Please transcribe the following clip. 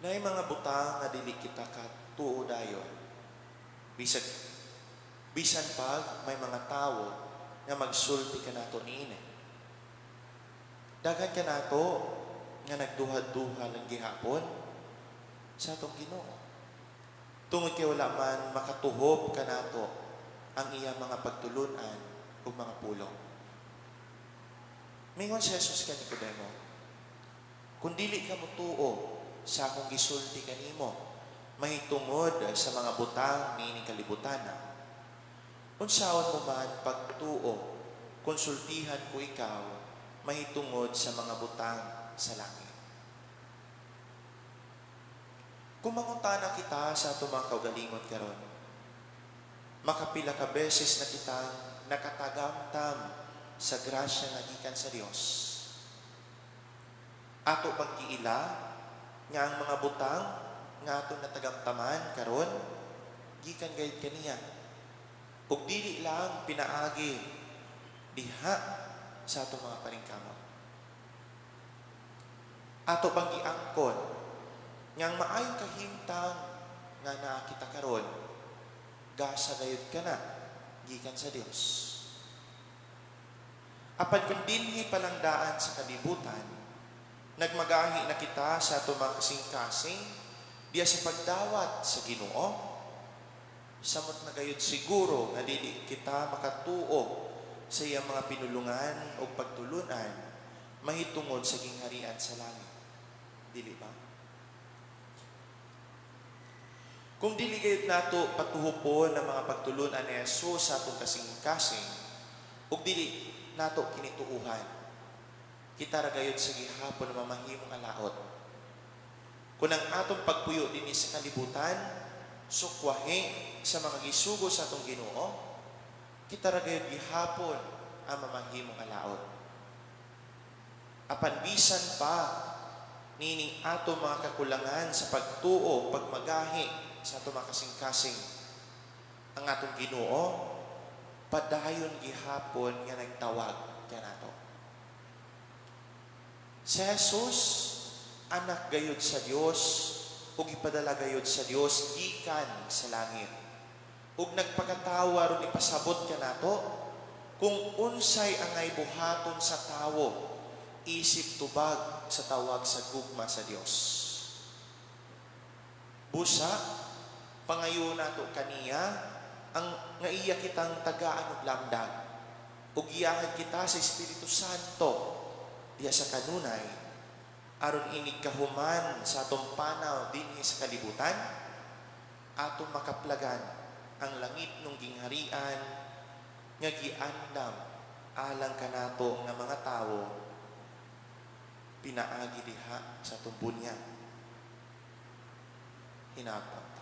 Naay mga butang nga dili kita katuo dayon. Bisag bisan pag may mga tawo nga magsulti kanato niini. Daghan kanato nga nagduha-duha lang gihapon sa atong Ginoo. Tungod kay wala man makatuhop kanato ang iyang mga pagtulunan ug mga pulong. Mingon si Jesus kay Nicodemo, "Kung dili ka motuo sa akong gisulti kanimo mahitungod sa mga butang niining kalibutan, unsaon mo man pagtuo kung sultihan ko ikaw mahitungod sa mga butang sa langit?" Kung mangutana kita sa atong mga kaugalingon karon, makapila ka beses na kitang nakatagamtam sa grasya nga gikan sa Dios? Ato bang giila nga ang mga butang nga atong natagamtaman karon gikan gayud kaniya ug dili lang pinaagi diha sa atong mga paningkamot? Ato bang giangkon nga ang maayong kahimtang nga naa kita karon, gasa gayud kana gikan sa Dios? Apan kung dinhi pa lang daan sa kalibutan, nagmagahi na kita sa atong mga kasing-kasing diya sa pagdawat sa Ginoo, samot na gayud siguro nga dili kita makatuo sa iyang mga pinulungan o pagtulunan mahitungod sa gingharian sa langit. Dili ba? Kung dili gayud nato patuhupon ang mga pagtulunan ni Jesus sa atong kasing-kasing ug dili nato kinituuhan, kita ra gayud sa gihapon na mamahimong alaot. Kung ang atong pagpuyo dinhi sa kalibutan sukwahi sa mga gisugo sa atong Ginoo, kita ra gayud gihapon ang mamahimong alaot. Apan bisan pa nining atong mga kakulangan sa pagtuo, pagmagahi sa atong mga kasing-kasing, ang atong Ginoo padayon gihapon nga nagtawag kanato. Si Jesus, anak gayud sa Dios ug gipadala gayud sa Dios gikan sa langit. Ug nagpakatawo aron ipasabot kanato kung unsay angay buhaton sa tawo isip tubag sa tawag sa gugma sa Dios. Busa, pangayo nato kaniya ang nga iya kitang tagaan og lamdag ug giyahan kita sa Espiritu Santo diha sa kanunay aron inig kahuman sa atong panaw dinhi sa kalibutan, atong makaplagan ang langitnong gingharian nga giandam alang kanato nga mga tawo pinaagi diha sa atong bunyag. Hinapon.